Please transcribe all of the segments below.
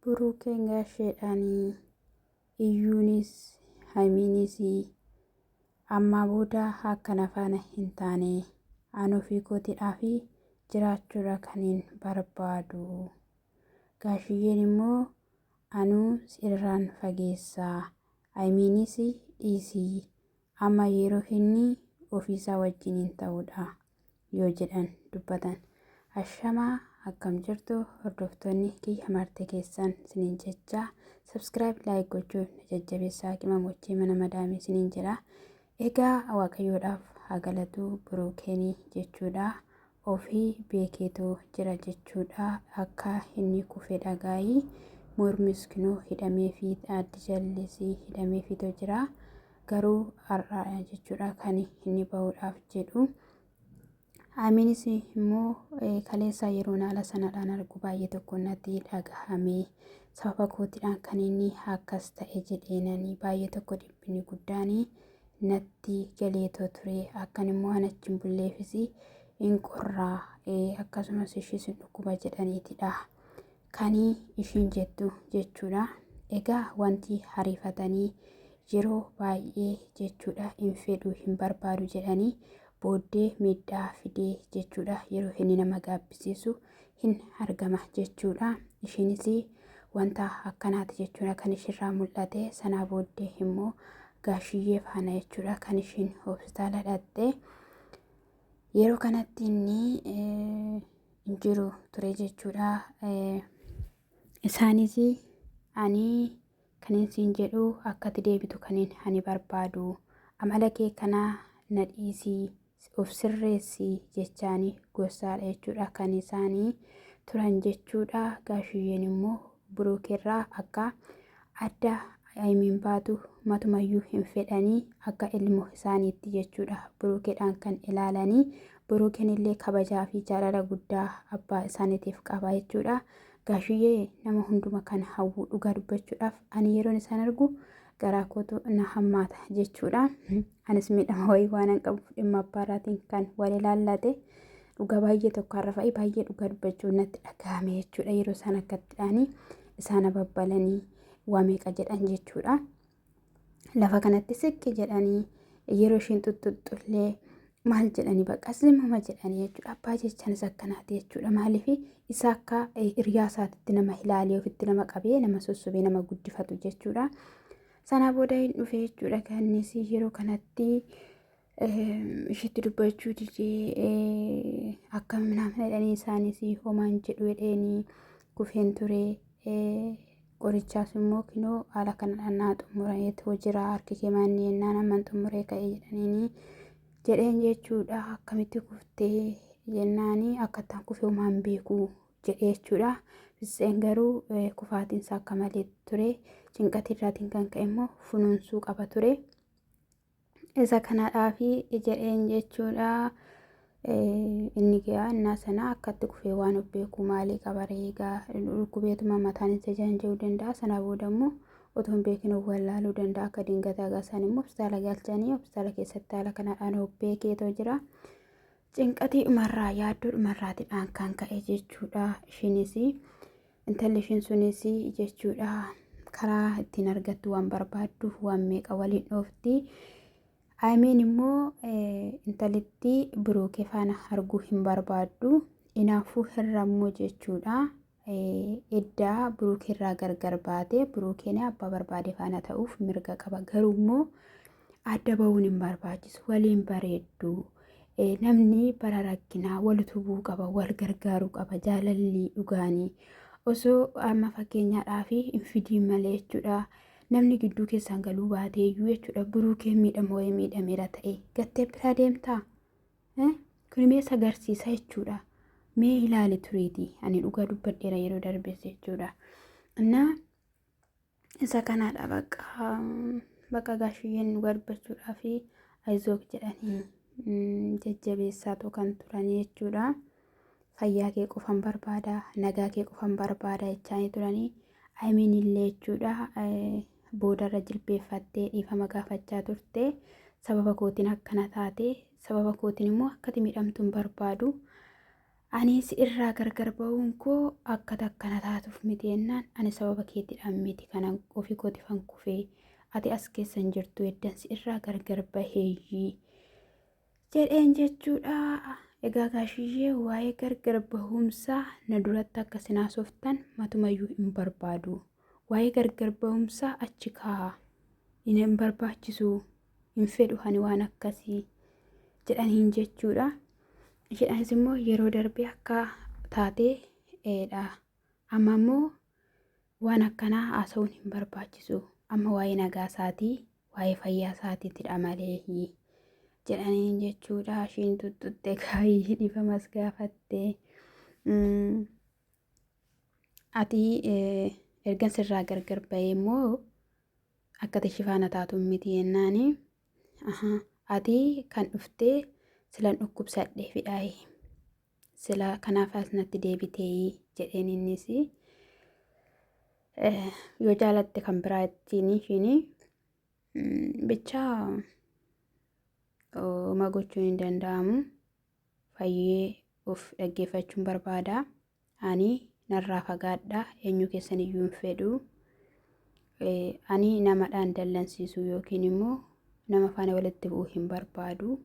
Buruukeen gaasheedhaan iyyuunis haymiinis ammaa booda akka na faana hin taane an ofii kootiidhaaf jiraachuudha kanin barbaadu. Gaashiyyeen immoo anuu sirraan fageessa. Haymiinis dhiisii amma yeroo inni ofiisaa wajjiniin ta'uudha yoo jedhan dubbatan. Ashamaa akkam jirtu hordoftoonni kiyya marte keessan sinin jecha subscribe like gochuun na jajjabeessaa qimamochee mana madaamii sinin jedha. Egaa waaqayyoodhaaf haa galatu buruukeenii jechuudha. Ofii beekeetoo jira jechuudha. Akka inni kufe dhagaayii mormis kinoo hidhamee fi addi jallisii hidhamee fiitoo jira. Garuu har'a jechuudha kan inni bahuudhaaf jedhu. Amiinis immoo kaleessa yeroon haala sanadhaan argu baay'ee tokko natti dhagahame. Sababa kootiidhaan kan inni akkas ta'e jedheenani baay'ee tokko dhiphinni guddaan natti galeetoo ture. Akkan immoo an achi hin bulleefis hin qorraa akkasumas ishiis hin dhukkuba jedhaniitidha. Kan ishiin jettu jechuudha. Egaa wanti hariifatanii yeroo baay'ee jechuudha hin fedhu hin barbaadu jedhanii booddee miidhaa fidee jechuudha yeroo inni nama gaabbisiisu hin argama jechuudha. Ishiinis wanta akkanaati jechuudha kan ishirraa mul'ate. Sanaa booddee immoo gaashiyyee faana jechuudha kan ishiin hospitaala dhaqxe. Yeroo kanatti inni hin jiru ture jechuudha. Isaanis ani kanin siin jedhu akkati deebitu kanin ani barbaadu amala kee kana na dhiisii of sirreessi jechaani gorsaadha jechuudha kan isaanii turan jechuudha. Gaashiyyeen immoo buruukirraa akka adda Haymiin baatu matumayyuu hin fedhanii akka ilmo isaaniitti jechuudha buruukeedhaan kan ilaalanii. Buruukeen illee kabajaa fi jaalala guddaa abbaa isaaniitiif qaba jechuudha. Gaashiyyee nama hunduma kan hawwu dhugaa dubbachuudhaaf ani yeroon isaan argu garaa kootu na hammaata jechuudha. Anis miidhama wayii waan hin qabuuf dhimma abbaarraatiin kan wal ilaallate dhugaa baay'ee tokko har'a fa'i baay'ee dhugaa dubbachuun natti dhagahame jechuudha yeroo isaan akkattidhaanii isaan ababbalanii waa meeqa jedhan jechuudha. Lafa kanatti siqqi jedhanii yeroo isheen xuxxuxxullee maal jedhanii bakka simama jedhanii jechuudha. Abbaa jechanis akkanaati jechuudha. Maaliif isa akka hiriyaa isaatitti nama ilaalee ofitti nama qabee nama sossobee nama guddifatu jechuudha. Sanaa booda hin dhufe jechuudha. Kannis yeroo kanatti ishitti dubbachuu didee akka minaamin jedhanii isaanis homaan jedhu jedheenii kufeen ture. Qorichaas immoo kinoo haala kanadhaan naa xumurameetu jira harki kee maanni jennaan amman xumuree ka'e jedhaniini jedheen jechuudha. Akkamitti kuftee jennaani akkattaan kufee homaan beeku jedhee jechuudha. Fitseen garuu kufaatiinsa akka malee ture. Cinqatii irraatiin kan ka'e immoo funuunsuu qaba ture. Isa kanadhaafi jedheen jechuudha. Inni gahaa innaa sana akkatti kufee waan of beeku maalii qaba reegaa dhukkubeetuma mataan isa jaanja'uu danda'a. Sana booda immoo otoo hin beekin of wallaaluu danda'a. Akka dingataa gaasaan immoo hospitaala galchanii hospitaala keessatti haala kanadhaan of beekeetoo jira. Cinqatii dhumarraa yaaddoo dhumarraatidhaan kan ka'e jechuudha. Ishiinis intalli ishiin sunis jechuudha karaa ittiin argattu waan barbaadduuf waan meeqa waliin dhoofti. Ayimiin immoo intalitti biruukee faana arguu hin barbaaddu. Inaafuu hirrammoo jechuudha. Eddaa biruukeerraa gargar baate biruukeen abbaa barbaade faana ta'uuf mirga qaba. Garuu immoo adda ba'uun hin barbaachisu. Waliin bareeddu. Namni bara rakkinaa wal utubuu qaba, wal gargaaruu qaba. Jaalalli dhugaanii osoo amma fakkeenyaadhaaf hin fidiin malee jechuudha. Namni gidduu keessaan galuu baatee iyyuu jechuudha. Biruukeen miidhama wayii miidhameera ta'e gattee biraa deemtaa? Kun mee agarsiisa jechuudha. Mee ilaali tureeti. Ani dhugaa dubbadheera yeroo darbes jechuudha. Innaa isa kanaadha bakka bakka gaashiyyeen dhugaa dubbachuudhaaf ayizook jedhanii jajjabeessaatu kan turanii jechuudha. Fayyaa kee qofan barbaada, nagaa kee qofan barbaada jechaanii turanii. Ayimiin illee jechuudha boodarra jilbeeffattee dhiifama gaafachaa turte. Sababa kootiin akkana taate, sababa kootiin immoo akkati miidhamtu hin barbaadu. Ani si irraa gargar ba'uun koo akka takkana taatuuf miti jennaan ani sababa keetiidhaan miti kana ofii kootifan kufee ati as keessa hin jirtu eddan si irraa gargar baheeyyii jedheen jechuudha. Egaa gaashiyyee waa'ee gargar bahumsaa na duratti akka isin haasoftan matumayyuu hin barbaadu. Waa'ee gargar bahumsaa achi kaa'a. Hin barbaachisu. Hin fedhu ani waan akkasii jedhaniin jechuudha. Isheedhaanis immoo yeroo darbe akka taatee dha. Amma immoo waan akkanaa haasa'uun hin barbaachisu. Amma waa'ee nagaa isaatii, waa'ee fayyaa isaatiitidha malee jedhaniin jechuudha. Ishiin tuttutte gaayii dhiifamas gaafatte. Ati ergan sirraa gargar ba'ee immoo akka ati ishii faana taatu miti jennaani. Ati kan dhuftee silan dhukkubsadhee fidhaayi. Sila kanaaf as natti deebitee jedheen innis. Yoo jaalatte kan biraa ittiin ishiin bichaa homaa gochuun hin danda'amu. Fayyee of dhaggeeffachuun barbaada. Ani narraa fagaadha. Eenyu keessan iyyuu hin fedhu. Ani namadhaan dallansiisuu yookiin immoo nama faana walitti bu'uu hin barbaadu.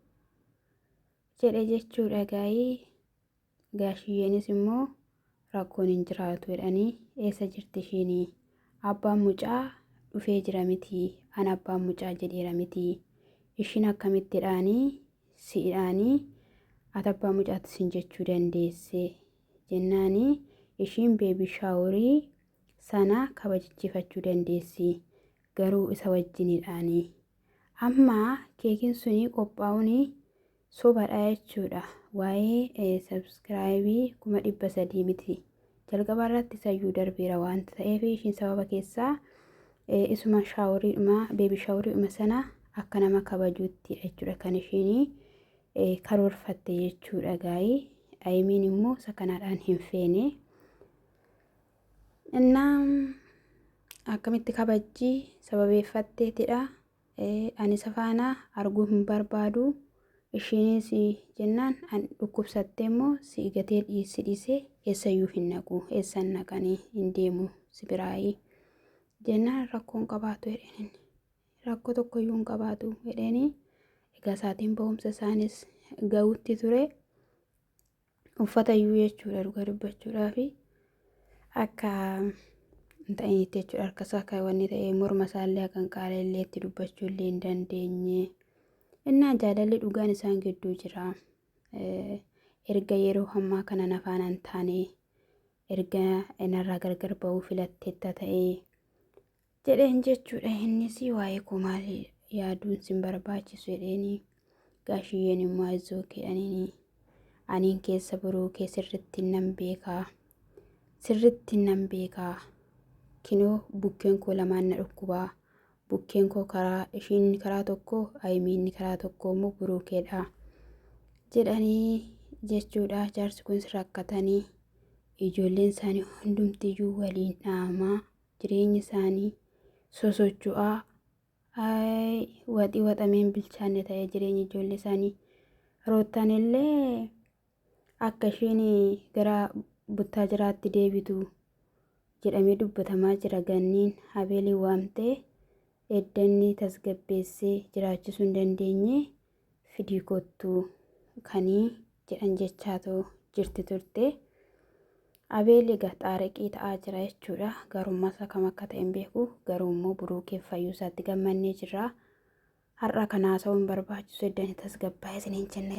Jedhe jechuudha gaa'ii. Gaashiyyeenis immoo rakkoon hin jiraatu jedhanii eessa jirti ishiinii? Abbaan mucaa dhufee jira miti. An abbaan mucaa jedheera miti. Ishiin akkamittidhaanii si'idhaanii ati abbaa mucaatti sin jechuu dandeesse jennaani ishiin beebii shaaworii sana kabajichifachuu dandeessi garuu isa wajjinidhaanii amma keekiin suni qophaa'uun sobadha jechuudha waa'ee sabskraayibii 300,000 miti jalqaba irratti sayyuu darbeera waanta ta'eef ishiin sababa keessaa isuma shaaworiidhuma beebii shaaworiidhuma sana akka nama kabajuutti jechuudha kan ishiin karoorfatte jechuudha gaa'ii ayimiin immoo isa kanaadhaan hin feene. Innaa akkamitti kabajji sababeeffatteetidha. Ani isa faana arguu hin barbaadu. Ishiinis jennaan an dhukkubsattee immoo si gatee si dhiisee eessayyuu hin naqu eessan naqanii hin deemu si biraayii jennaan rakkoon qabaatu jedheen inni. Rakkoo tokkoyyuu hin qabaatu jedheeni. Egaa saatiin ba'umsa isaanis ga'utti ture. Uffata iyyuu jechuudha dhuga dubbachuudhaafi akka hin ta'initti jechuudha harka isaa akka wanni ta'e morma isaallee akka hin qaalellee itti dubbachuu illee hin dandeenye. Innaa jaalalli dhugaan isaan gidduu jira. Erga yeroo ammaa kana na faana hin taane erga narraa gargar ba'uu filatteetta ta'ee jedheen jechuudha. Innis waa'ee koo maal yaaduun sin barbaachisu jedheeni. Gaashiyyeen immoo ayizoo jedhaniini. Aniin keessa boruu kee sirritti nan beekaa. Sirritti nan beekaa. Kinoo bukkeen koo lamaan na dhukkubaa. Bukkeen koo karaa ishiin karaa tokko ayimiinni karaa tokko immoo boruu keedha. Jedhanii jechuudha. Jaarsi kunis rakkatanii ijoolleen isaanii hundumtiyyuu waliin dhaamaa jireenyi isaanii sosocho'aa waxii waxameen bilchaanne ta'ee jireenyi ijoollee isaanii. Roottaan illee akka isheen gara buttaa jiraatti deebitu jedhamee dubbatamaa jira. Ganniin Abeelii waamtee eddanni tasgabbeessee jiraachisuu hin dandeenye fidii kottu kanii jedhan jechaatu jirti turte. Abeel egaa xaariqii ta'aa jira jechuudha. Garummaa isaa kam akka ta'e hin beeku. Garuu immoo buruukeen fayyuu isaatti gammannee jirra. Har'a kana haasa'uun barbaachisu eddani tasgabbaa'ee isiniin jenna.